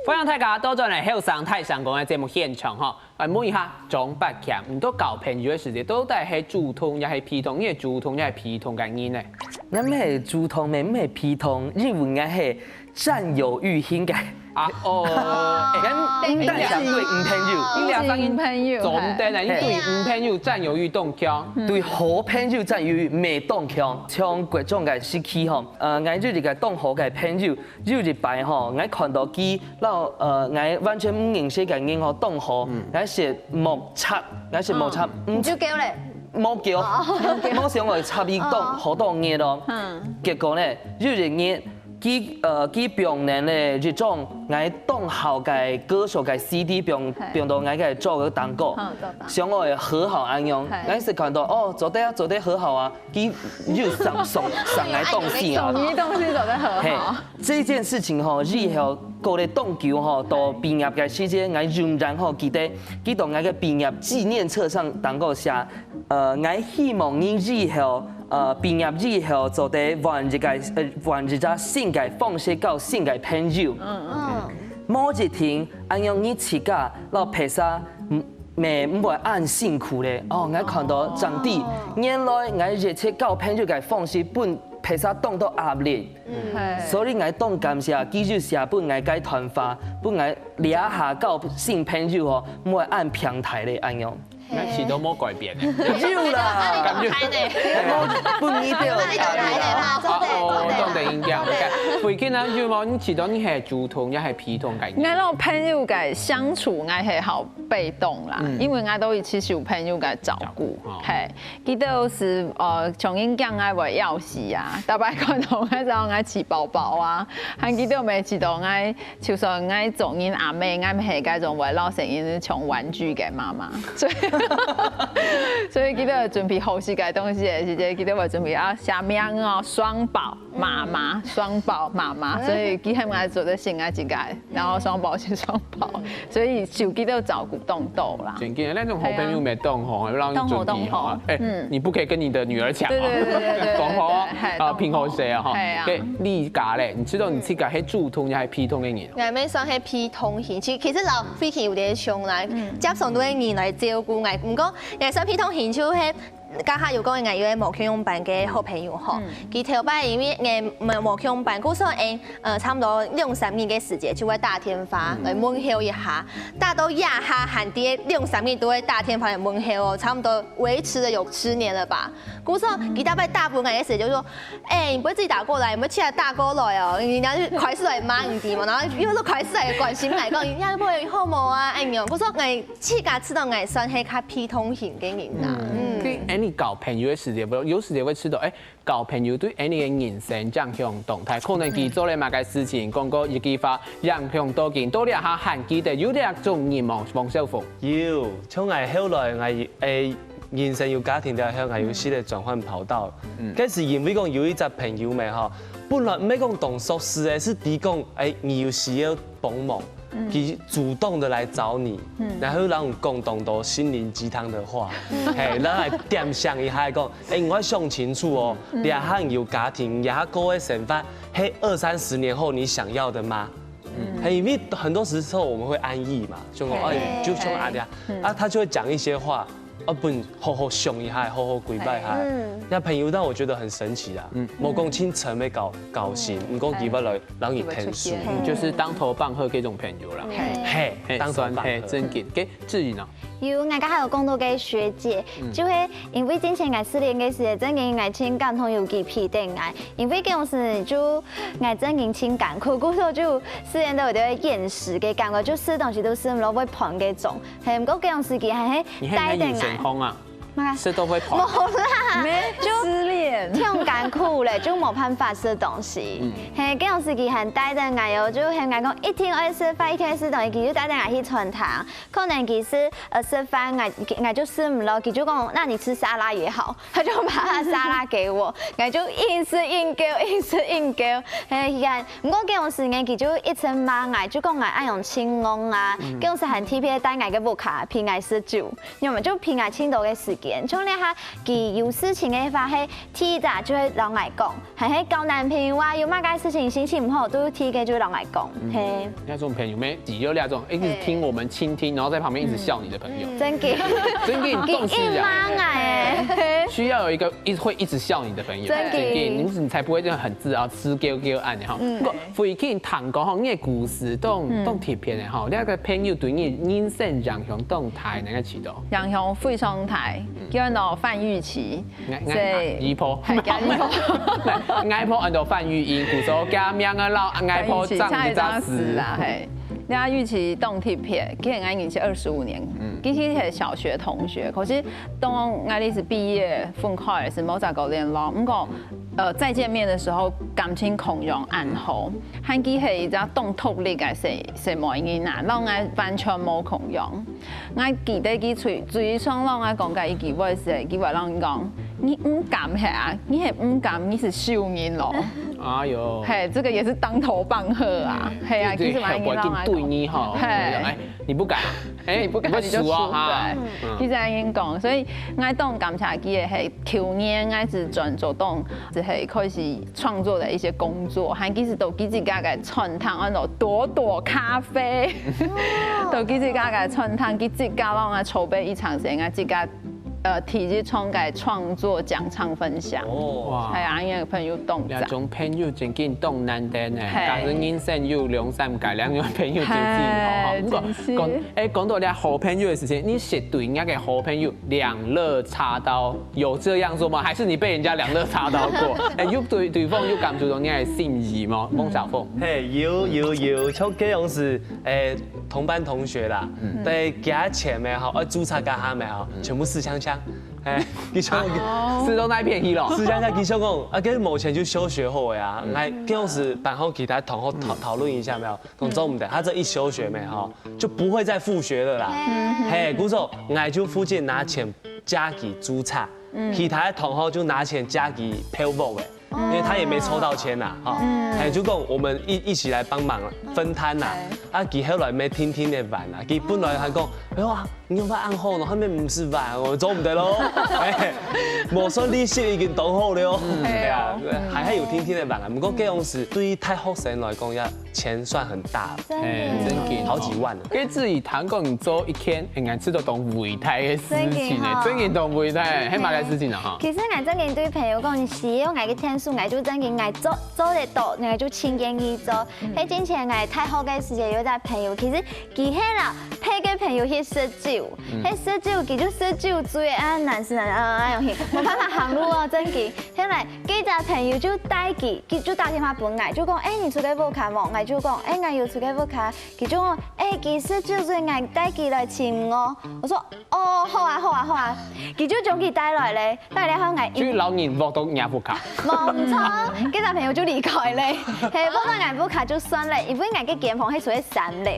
歡迎大家倒轉來後生大聲公个節目現場吼。來問一下張伯謙，你到交朋友个時節，到底係主動也係被動？你係主動也係被動个人呢？𠊎毋係主動，也毋係被動，因為𠊎係佔有慾型个。啊哦，𠊎毋單淨對女朋友，你倆聲音女朋友總得呢，你對女朋友佔有慾當強。對好朋友佔有慾乜當強。像國中个時期吼，呃，𠊎有一個當好个朋友， 有一擺吼，𠊎看到佢摎呃，𠊎完全毋認識个人吼當好，𠊎係莫插，𠊎係莫插，你就叫咧，莫叫，莫想愛插佢當好多日咯。結果呢，有一日，佢呃佢放等咧一張𠊎當好个歌手个CD放放到𠊎个桌个頂高，想愛和好恁樣，𠊎係看到哦，做得啊，做得和好啊，佢又送送送𠊎東西啊。送你東西做得和好。 這件事情吼，以後過了當久吼，到畢業个時節，𠊎仍然吼記得，佢到𠊎个畢業紀念冊上頂高寫，呃，𠊎希望你以後，呃，畢業以後做得換一個，呃，換一隻新个方式交新个朋友。嗯嗯。無一定，恁樣你自家摎別儕，嗯，乜毋會恁辛苦咧。哦，𠊎看到正知，原來𠊎一切交朋友个方式分別儕當到壓力。 所以𠊎當感謝佢有寫分𠊎个段話，分𠊎這下交新朋友吼，毋會恁平淡咧恁樣。該其實都無改變。有啦，感覺分你兜壓力啦。哦，當得應該。OK，回去呢，有無？你其實你係主動也係被動个人？ 𠊎摎朋友个相處，𠊎係好被動啦，因為𠊎都一直受朋友个照顧，係，佢兜係呃，像𠊎驚𠊎會枵死啊，逐擺看到𠊎就愛揤包包啊，還佢兜乜知道𠊎，就算𠊎做人阿姆，𠊎乜係該種會摎細人像玩具个媽媽，所以所以佢兜準備好食个東西个時節，佢兜會準備啊寫名哦，雙寶。 媽媽，雙寶媽媽，所以佢喊𠊎做得先愛自家，然後雙寶先雙寶，所以手機都照顧當多啦。正經，該種好朋友乜當好，會摎你準備好。哎，你不可以跟你的女兒搶哦。對對對對對，講好係啊，憑好勢啊哈。係啊。對，你家咧，你知道你自家係主動也係被動个人？𠊎乜算係被動型，其其實摎慧琴有點像啦，接上多个人來照顧𠊎，毋過𠊎算被動型就係 剛才有講𠊎有個無共樣班个好朋友吼，佢頭擺因為𠊎無無共樣班，故所誒呃差不多兩三日个時間就會打電話來問候一下，打到這下還在兩三日都會打電話來問候哦，差不多維持了有十年了吧。故所佢大概打分𠊎个時間就說，哎，你不會自己打過來，你不會自己打過來哦，人家就開始來罵你的嘛，然後又說開始來關心來講，人家會好無啊，哎喲，故所𠊎自家知道𠊎算係較被動型个人啦，嗯。對，哎，你交朋友个時節，有時節會試著，哎，交朋友對哎你个人生影響當大，可能佢做了麼个事情，講過一句話，影響到佢，到這下還記得，有這種人無，王小鳳？有，像𠊎後來𠊎，哎，人生有家庭了後，𠊎有試著轉換跑道。該係因為講有一隻朋友咩吼，本來毋係講當熟識个，係知講，哎，你有需要幫忙，佢主動的來找你，然後讓你講當多心靈雞湯的話，嘿，讓來點醒一下講，哎，你愛想清楚哦，這下你有家庭，這下過个生活，係二三十年後你想要的嗎？嘿，因為很多時候我們會安逸嘛，就講，哎，就像恁樣啊，啊，他就會講一些話，啊，分你好好想一下，好好規劃一下。那朋友讓我覺得很神奇啊，無講清楚的交，交心，毋過佢會來 然後你天數，嗯，就是當頭棒喝這種朋友啦。嘿，嘿，當頭棒喝。嘿，真緊。該志穎呢？有，𠊎剛才有講到个學姐，就係因為之前𠊎失戀个時節，正經𠊎盡感動有佢陪等𠊎，因為該種時就𠊎正經盡艱苦，故所就失戀到有點厭世个感覺，就食東西都食毋落會胖該種。嘿，毋過該種時期還係你還帶等𠊎。有成功啊？ 麼个？食到會胖。無啦，就失戀。忒艱苦了，就無辦法食東西。嘿，該種時期還帶等𠊎哦，就喊𠊎講一定愛食飯，一定愛食東西，佢就帶等𠊎去餐廳。可能佢係，呃，食飯，𠊎，𠊎就食毋落，佢就講，那你吃沙拉也好，他就把他沙拉給我，𠊎就硬食硬噭，硬食硬噭。嘿，佢還，毋過該種時間佢就一直罵𠊎，就講𠊎恁樣盡戇啊，該種時還特別帶𠊎个屋下陪𠊎食酒。 你有無？就陪𠊎盡多个時間，像這下佢有事情个話，係第一隻就會摎𠊎講，還係交男朋友啊，有麼个事情心情毋好，都第一個就會摎𠊎講，嘿。那種朋友咩，只有那種一直聽我們傾聽，然後在旁邊一直笑你的朋友。真的。真的，你懂事啊。佢硬罵𠊎欸。需要有一個一，會一直笑你的朋友，真的。真的，你，你才不會這樣很自傲，痴噭噭恁樣哈。不過，最近聽講吼，你的故事都，都特別的哈，那個朋友對你人生影響當大，那個 知道。影響非常大，叫做范煜琪，外，外，所以外婆。係，叫外婆。外婆安到范煜琪，故所佢名个摎外婆正一隻字。范煜琪正一隻字啦，嘿。那煜琪當特別，佢係𠊎認識二十五年，其實係小學同學，可是當𠊎這時畢業分開个時，無再過聯絡。毋過，呃，再見面的時候，感情共樣恁好。 還佢係一隻當獨立个細，細妹人啊，摎𠊎完全無共樣。𠊎記得佢最，最常摎𠊎講个一句話係，佢會摎𠊎講：「你毋甘係啊？你係毋甘，你係小人咯。」哎喲。嘿，這個也是當頭棒喝啊。嘿啊，其實蠻緊摎𠊎講。對你吼，嘿。哎，你不敢，哎，你不敢你就輸啊，你就輸，哈。對。其實恁樣講，所以𠊎當感謝佢个係舊年𠊎係轉做當，就係開始 創作的一些工作，還其實都佢自家个餐廳，安到朵朵咖啡，都佢自家个餐廳，佢自家摎𠊎籌備一場時間，自家，呃，提一場个創作講唱分享。哦。哇。還有恁樣个朋友動作。這種朋友真經當難得呢，嘿。假使人生有兩三個，這種朋友真經好哈。嘿，毋過，真是。講，哎，講到這好朋友个事情，你識對人家个好朋友 兩肋插刀，有這樣說嗎？還是你被人家兩肋插刀過？哎，有對，對方有感受到你个心意嗎？孟小鳳。嘿，有，有，有，像這樣是，哎，同班同學啦，對，加錢沒好，呃，註冊加他沒好，全部四槍槍，哎，你想，啊，是到那一片去了。四槍槍，你想講，啊，跟某錢就休學後呀，哎，這樣是班後其他同學討，討論一下沒有？ 講做毋得，他這一休學沒吼，就不會再復學了啦。嘿，故所，𠊎就負責拿錢加佢註冊，其他的同學就拿錢加佢票屋的，因為他也沒抽到籤啦，哈。嘿，就講我們一，一起來幫忙分攤啦。啊，佢後來乜定定个還啦，佢本來還講，哎喲啊， 你有辦法恁好呢，後面毋使還，𠊎做毋得咯。哎，無算利息已經當好了哦。嗯。對啊，對，還，還有定定个還啊。毋過這種事對於大學生來講，要錢算很大，真的。哎，真的。好幾萬呢。該自己談講你做一天，應該知道當偉大个事情呢，真的哈。真的當偉大，還蠻个事情呢哈。其實𠊎真的對朋友講，你需要𠊎个天數，𠊎就真的𠊎做，做得到，𠊎就盡願意做。嗯。該之前𠊎大學个時節有一個朋友，其實佢係啦，陪个朋友去食酒，酒，該食酒佢就食酒醉啊，男生啊，哎喲，無辦法行路哦，正經。後來，該隻朋友就帶佢，佢就打電話分𠊎，就講，哎，你出去屋下無？𠊎就講，哎，𠊎有出去屋下。佢就講，哎，佢食酒醉，𠊎帶佢來尋哦。我說，哦，好啊，好啊，好啊。佢就將佢帶來咧，帶來後𠊎就老人屋到若屋下。無錯，該隻朋友就離開咧。係，屋到𠊎屋下就算咧，因為𠊎个間房係屬於三樓。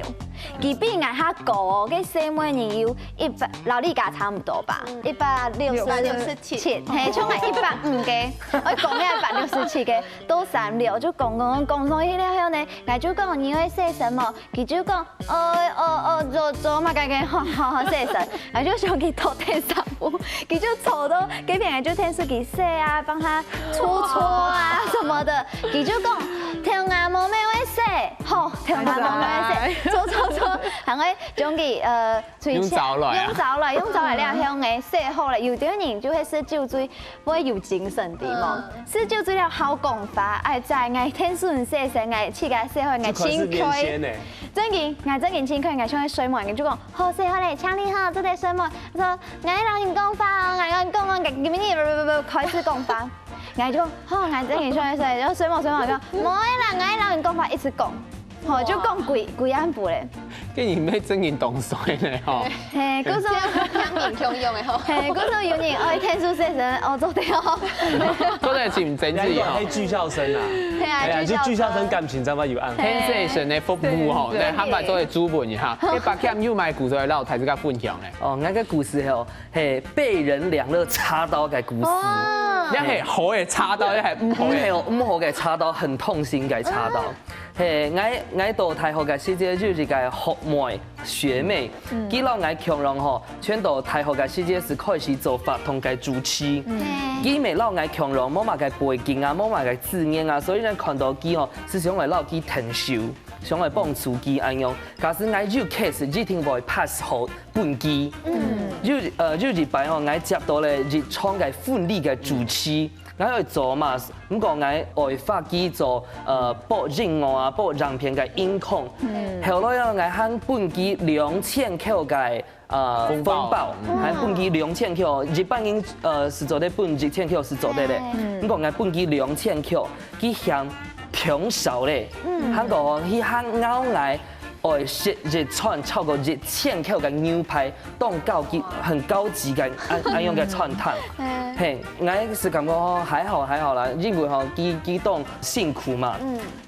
佢比𠊎較高哦，該細妹仔有一百，摎你个差毋多吧，一百六十七，係，像𠊎一百五个，𠊎講个一百六十七个，到三樓就講講講上去了後呢，𠊎就講你愛洗身無？佢就講，哦哦哦，做做嘛，該該好好好洗身，𠊎就想佢到底啥物，佢就坐到該片，𠊎就聽說佢洗啊，幫他搓搓啊什麼的，佢就講，天啊，妹妹會洗，吼，天啊，妹妹會洗，搓搓搓，還會 將佢呃，用招來啊。用招來，用招來了後呢，洗好了。有兜人就會食酒醉，會有精神个嘛。食酒醉了好講話，哎，在𠊎天順洗身，𠊎去个洗好，𠊎就開始練仙呢。正經，𠊎正經真開，𠊎像在睡夢，𠊎就講，好，洗好咧，請你好，做得睡夢。佢說，𠊎摎你講話哦，𠊎摎你講哦，𠊎今日不不不開始講話。 𠊎就講，吼，𠊎正經想愛睡，然後睡夢睡夢就，無愛啦，𠊎愛摎你講話，一直講，吼，就講幾幾暗晡咧。該你妹正經當衰呢吼。嘿，故所，聽人共樣的吼。嘿，故所有人愛天使先生，哦，做得哦。做得請曾志怡吼。該巨笑生啊。對啊，哎呀，就巨笑生感情怎麼有暗？天使先生的服務吼，對，對，來，坦白做个主文一下，該白camp有麼个故事愛摎大自家分享呢？哦，𠊎个故事吼， 嘿，被人兩肋插刀个故事。哇！你係好个插刀，你係毋好个？毋好，毋好个插刀，很痛心个插刀。嘿，𠊎，𠊎到大學个時節，有一个學妹，學妹，佢摎𠊎共樣吼，全到大學个時節係開始做活動个主持。佢乜摎𠊎共樣，無麼个背景啊，無麼个資源啊，所以呢，看到佢吼，係想愛摎佢𢯭手。 想愛幫助佢恁樣。假使𠊎有case，一定會pass好分佢。有，呃，有一擺吼，𠊎接到了一場个婚禮个主持，𠊎愛做嘛，毋過𠊎愛發佢做，呃，播音樂啊，播影片个音控。後來啊，𠊎還分佢兩千箍个 呃，紅包。紅包，還分佢兩千箍，一般人，呃，係做得分一千箍係做得个。毋過𠊎分佢兩千箍，佢嫌忒少咧。還過吼，佢還摎𠊎愛食一餐超過一千箍个牛排，當高級、很高級个恁，恁樣个餐廳。嘿，𠊎係感覺吼，還好還好啦，因為吼，佢，佢當辛苦嘛。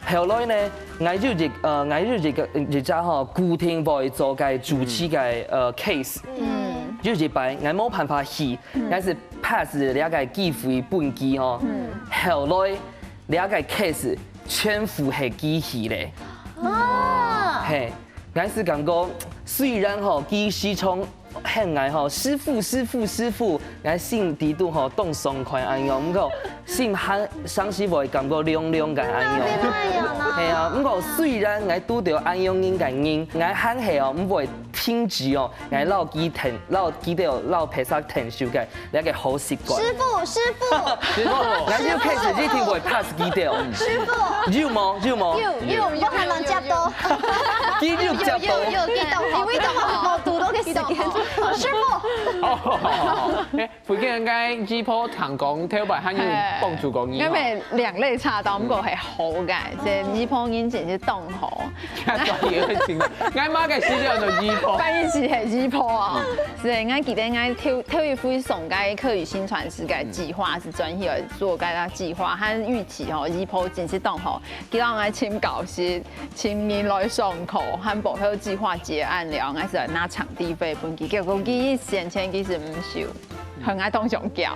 後來呢，𠊎有一，呃，𠊎有一个，一隻吼，固定會做个主持个，呃，case。有一擺，𠊎無辦法去，𠊎係pass這个機會分佢吼。後來，這个case全部係佢去咧。嘿，𠊎係感覺，雖然吼，佢時常 喊𠊎吼，師傅，師傅，師傅，𠊎心底肚吼當爽快恁樣，毋過心還常時會感覺涼涼个恁樣。係啊，毋過雖然𠊎拄到恁樣人个人，𠊎還係哦，毋會停止哦，𠊎摎佢𢯭，摎佢兜摎別儕𢯭手个這个好習慣。師傅，師傅，師傅，𠊎有case一定會pass佢兜。師傅，有無？有無？有有有，還吂接到。佢有接到。有有有，佢當好，佢當好。 堵到个時間。哦，師傅。哦，好好好。欸，福建个姨婆聽講，頭擺還有幫助過你吼。𠊎乜兩肋插刀，毋過係好个，這姨婆人真係當好。𠊎媽个時節就姨婆。翻譯係姨婆啊。係，𠊎記得𠊎頭，頭一回上个客語薪傳師个計畫，係轉去做該个計畫，還預期吼，姨婆真係當好。 佢摎𠊎尋教室，尋人來上課，還包括計畫結案了，𠊎係來拿場地費分佢。結果佢一仙錢佢係毋收，還𠊎當想繳。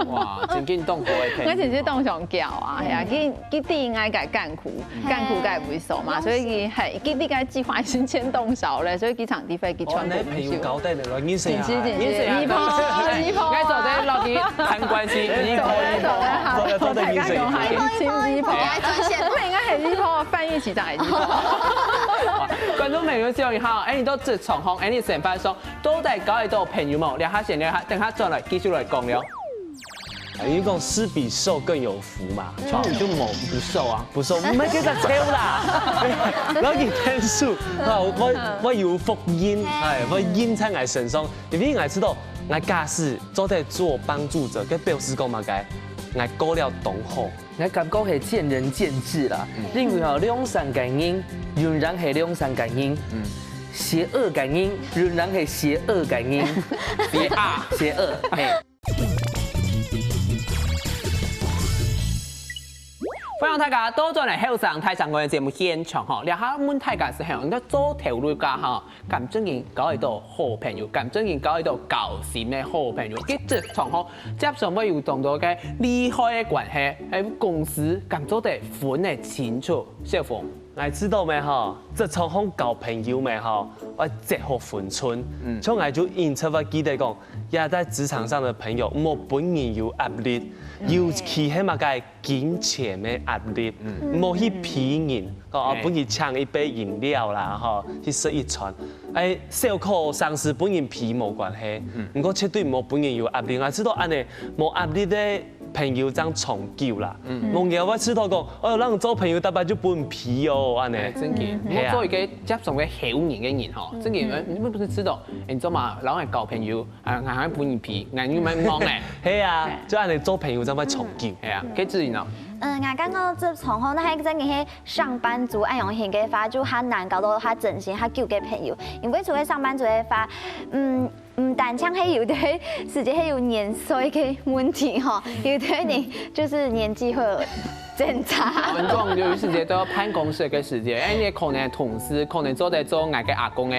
哇，正經當好个朋友。𠊎真係當想繳啊，係啊，佢，佢知𠊎个艱苦，艱苦个位所嘛，所以佢，係，佢知𠊎計畫已經錢當少了，所以佢場地費佢全部毋收。哦，你朋友交代了，你是啊。真是真是，姨婆，姨婆。𠊎做得落去攀關係，姨婆，姨婆。做得做得，你是。 親姨婆。你愛專線。毋係，應該係姨婆，翻譯係大姨婆。觀眾朋友，想一下，欸，你到職場吼，欸，你上班上，到底交得到朋友無？聊下先，聊下，等下轉來繼續來講了。因為講施比受更有福嘛，從來就無不受啊。不受，毋係叫做愁啦。然後佢天數，啊，我我有福音，哎，我印在𠊎身上，因為𠊎知道，𠊎假使做得做幫助者，該表示講麼个？𠊎過了當好。𠊎感覺係見仁見智啦，因為吼，良善个人，仍然係良善个人，邪惡个人，仍然係邪惡个人，邪惡，邪惡，嘿。 歡迎大家倒轉來後生大聲公个節目現場吼，這下問大家係吼，你做頭路家吼，敢正經交會到好朋友，敢正經交會到交心个好朋友，該職場吼，接上會有當多个利害个關係，還有公司敢做得分得清楚，小鳳。 𠊎知道咩吼，職場項交朋友咩吼，愛擇好分寸。像𠊎就因此會記得講，也在職場上的朋友，莫分人有壓力，尤其係麼个金錢个壓力，莫去逼人，哦，分佢請一杯飲料啦，吼，去食一餐。哎，小可上司分人逼無關係，毋過絕對莫分人有壓力。𠊎知道恁呢，無壓力个 朋友正長久啦。無人會試著講，哦，人做朋友逐擺就分人批哦，恁呢。哎，正經，係啊。莫做一個接上个好人个人吼，正經，你們不是知道，哎，你做麼，老愛交朋友，啊，還分人批，𠊎又蠻忙嘞。係啊，就恁呢做朋友正會長久。係啊，該志穎呢？嗯，𠊎感覺這從後，該還正經係上班族恁樣型个話，就較難交到較真心、較久个朋友。因為除了上班族个話，嗯， 毋單淨係有个時節係有年歲个問題吼，有个人就是年紀會有爭差。我們這種有時節都要辦公室个時節，哎，你可能同事可能做得做𠊎个阿公个，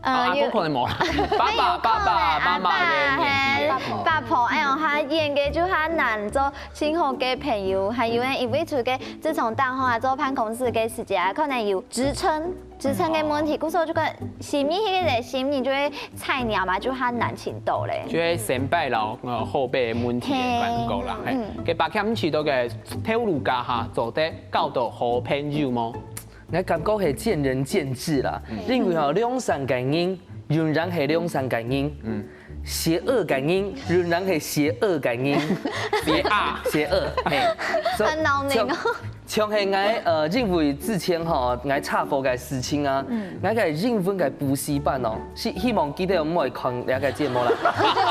啊，阿公可能無啦，爸爸、爸爸媽媽个年紀个。爸婆，哎喲，佢演个就較難做盡好个朋友，還有呢，因為出个自從當好啊，做辦公室个時節啊，可能有職稱 職稱个問題，故所就講心裡該個心裡就係菜鳥嘛，就較難尋著咧。就係先輩摎，呃，後輩个問題个感覺啦。嘿，該伯謙試著个頭路家下，做得交到好朋友無？𠊎感覺係見仁見智啦，因為吼，良善个人，仍然係良善个人。 邪惡个人，仍然係邪惡个人，邪惡，邪惡，嘿。很鬧熱哦。像係𠊎，呃，因為之前吼，𠊎插播个事情啊，𠊎个英文个補習班哦，希希望佢兜毋會看這個節目啦。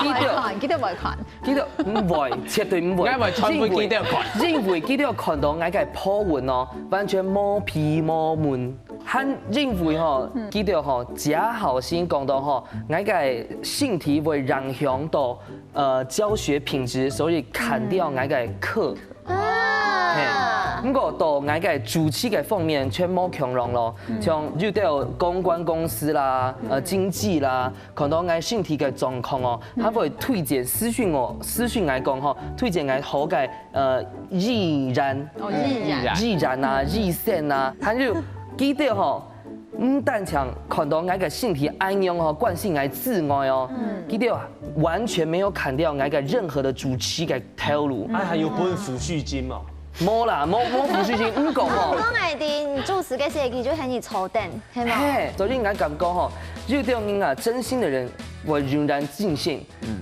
佢兜，佢兜毋會看，佢兜毋會，絕對毋會。𠊎會傳分佢兜看。因為佢兜看著𠊎个po文哦，完全無鼻無門。 還因為吼，佢兜吼，假好心講到吼，𠊎个身體會影響到，呃，教學品質，所以砍掉𠊎个課。啊。嘿，毋過到𠊎个主持个方面全無共樣咯，像有兜公關公司啦，呃，經紀啦，看到𠊎身體个狀況哦，佢會推薦私訊𠊎，私訊𠊎講吼，推薦𠊎好个 呃，藝人，哦，藝人。藝人啊，藝人啊，還有佢兜吼，毋單淨看到𠊎个身體恁樣吼，關心𠊎之外哦，佢兜完全沒有砍掉𠊎个任何的主持个頭路。哎，還有分撫恤金哦。無啦，無無撫恤金，毋講吼。講來的，你主持个時節，佢就喊你坐等，係無？嘿，所以𠊎感覺吼，有兜人啊，真心的人，會仍然盡興，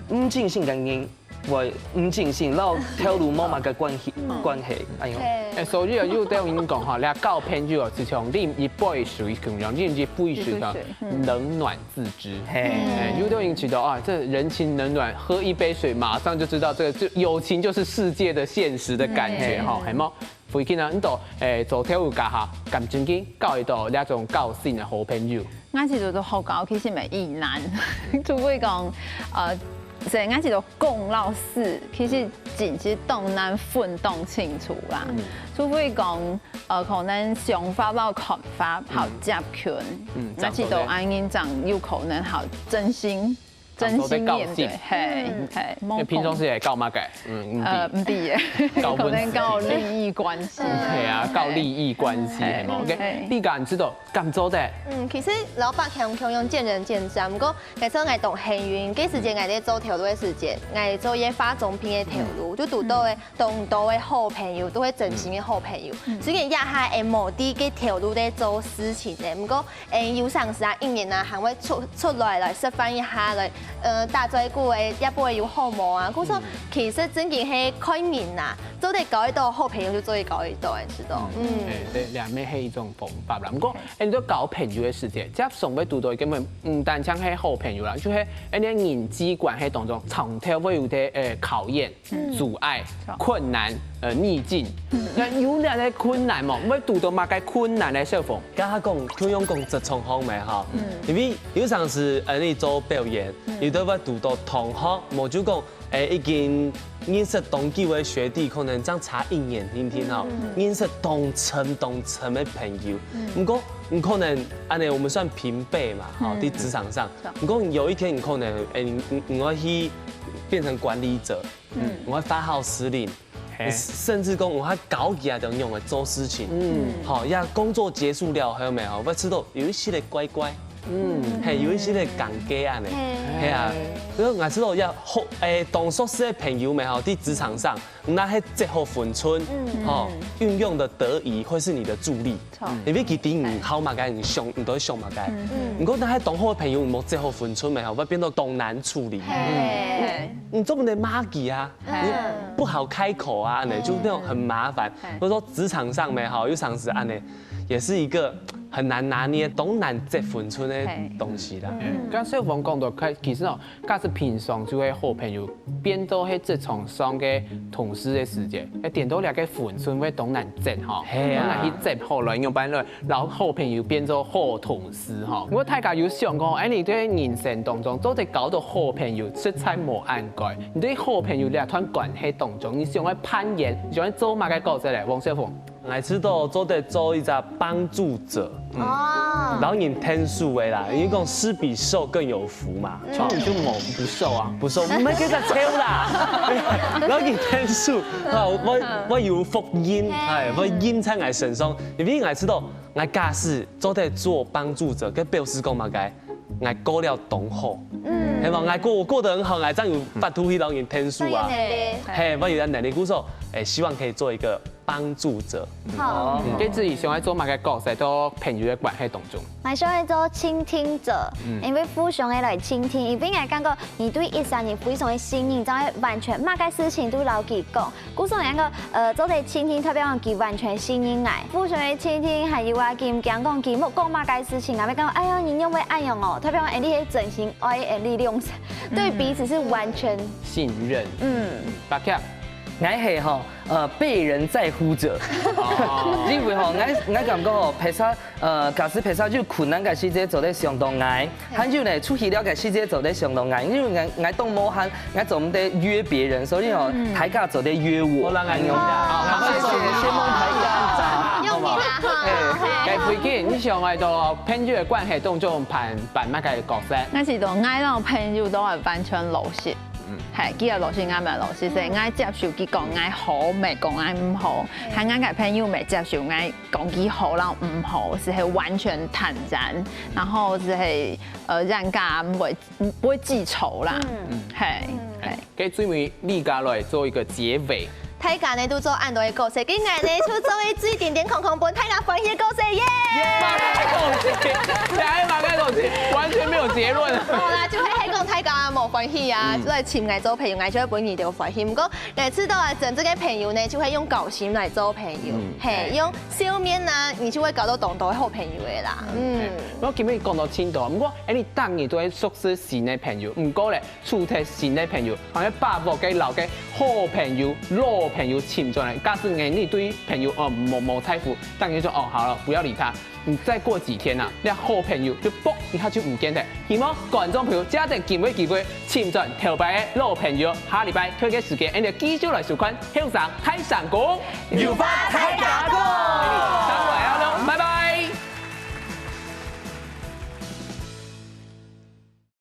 毋盡興个人， 會毋盡興，摎頭路無麼个關係，關係，哎喲。哎，所以啊，有兜人講吼，這交朋友啊，就像啉一杯水共樣，啉一杯水啊，冷暖自知。嘿。哎，有兜人覺得啊，這人情冷暖，喝一杯水，馬上就知道這個，就友情就是世界的現實的感覺哈，係無？ 回去呢，你都，誒，做頭路家下，敢正經交會到這種交心个好朋友。𠊎其實都好搞，其實毋係異難，除非講，呃，係𠊎其實講老實，其實真係當難分當清楚啦。除非講，呃，可能想法摎看法好接近，嗯，𠊎其實恁樣正有可能好真心 真心面對，嘿，嘿，因為平常時也交麼个？嗯，呃，毋知耶，交可能交利益關係。係啊，交利益關係，係無？OK，你敢知道，敢做得？嗯，其實摎伯謙共樣見仁見智啊，毋過，𠊎想𠊎當幸運，該時節𠊎在做頭路个時節，𠊎做一個化妝品个頭路，就堵到个當多个好朋友，都係真心个好朋友。雖然這下會無在該頭路在做事情呢，毋過，誒，有常時啊，一年啊，還會出出來來食飯一下，來呃，打嘴鼓个，也毋會有好無啊。故所其實正經係看人啊，做得交得到好朋友就做得交得到，你知道？嗯，哎，對，這乜係一種方法啦。毋過，哎，你在交朋友个時節，接上會堵到一個問，毋單淨係好朋友啦，就係哎，你人際關係當中，常常會有个呃考驗、阻礙、困難、呃逆境。該有哪个困難無？會堵到麼个困難呢？小鳳？剛剛講，就用講職場方面哈，因為有常時呃你做表演，有兜會堵到同學，無就講 誒，已經認識當久个學弟，可能正差一年定定吼，認識當深當深个朋友。毋過，毋可能恁呢，我們算平輩嘛，吼，在職場上。毋過有一天，你可能，誒，你你你會去變成管理者，你會發號施令，甚至講我會教佢啊，怎樣來做事情。嗯，好，呀，工作結束了，還有沒有？會知道有一些个乖乖。 嗯，係有一些个尷尬恁呢，係啊，所以𠊎知道要好，誒，當熟識个朋友們吼，在職場上，那係最好分寸，吼，運用的得宜會是你的助力，因為佢知你好麼个，你想，你都會想麼个。毋過那係當好个朋友，無最好分寸个吼，會變到當難處理。你做毋得罵佢啊，你不好開口啊，恁呢就那種很麻煩。或者說職場上面吼，有常時恁呢，也是一個 很難拿捏，當難接分寸个東西啦。剛小鳳講到，其實哦，假使平常就係好朋友，變做係職場上个同事个時節，哎，顛倒這个分寸會當難接吼，係啊，當難去接好來，用般來，然後好朋友變做好同事吼。毋過大家有想過，哎，你在人生當中做得交到好朋友，實在無恁該。你對好朋友這段關係當中，你想愛扮演，你想愛做麼个角色咧，王小鳳？ 𠊎知道做得做一隻幫助者，哦，然後人天數个啦，因為講施比受更有福嘛，創宇就無不受啊，不受，毋係該隻抽啦，然後人天數，啊，我我有福音，哎，我音在𠊎身上，因為𠊎知道，𠊎假使做得做幫助者，該表示講麼个？𠊎過了當好，嗯，係嘛？𠊎過我過得很好，𠊎正有法度去讓人天數啊，係，我有能力，故所，哎，希望可以做一個 幫助者。好，你自己想愛做麼个角色，在朋友个關係當中？𠊎想愛做傾聽者，因為互相个來傾聽，因為𠊎感覺你對一儕人非常个信任，正會完全麼个事情都摎佢講。故所𠊎感覺，呃，做得傾聽，代表講佢完全信任𠊎。互相个傾聽，還有啊，佢毋驚講佢莫講麼个事情，𠊎會講，哎呀，你仰會恁樣哦？代表講，哎，你係真心愛，哎，你兩，對彼此是完全信任。嗯，八強。 𠊎係吼，呃，被人在乎者。因為吼，𠊎𠊎感覺吼，別儕，呃，假使別儕有困難个時節做得想到𠊎，還有呢，出去尞个時節做得想到𠊎，因為𠊎𠊎當無閒，𠊎做毋得約別人，所以吼，大家做得約我。好啦，恁樣啦，謝謝，承蒙大家。用你啦哈。哎，飛機，你想愛到朋友个關係當中扮扮麼个角色？𠊎係當愛摎朋友都愛完全老實。 係，佢个老師，𠊎乜老師，所以𠊎接受佢講𠊎好，乜講𠊎毋好，還𠊎个朋友乜接受𠊎講佢好摎毋好，係係完全坦然，然後係係呃，人家毋會毋會記仇啦，係係。該最尾你家來做一個結尾。大家呢都做恁多个角色，今日呢就做一最點點空空分大家歡喜个角色，耶！馬該恭喜，馬該恭喜，完全沒有結論。好啦，就係係講大家無歡喜啊，就來尋𠊎做朋友，𠊎就會分你兜歡喜。毋過，𠊎知道啊，真正个朋友呢，就會用交心來做朋友，係用笑面啊，你就會交到當多个好朋友个啦。嗯，我今日講到盡多，毋過，哎，你逐日都會熟識新个朋友，毋過咧，除忒新个朋友，還愛把握个摎个好朋友、老朋友尋轉來。假使你對朋友哦無無在乎，當然說哦好了，不要理他。 你再過幾天啊，你好朋友就啵一下就毋見忒。希望觀眾朋友借等今晡日機會，尋轉頭擺个老朋友。下禮拜同一個時間，𠊎兜繼續來收看《後生大聲公》，有話大家講。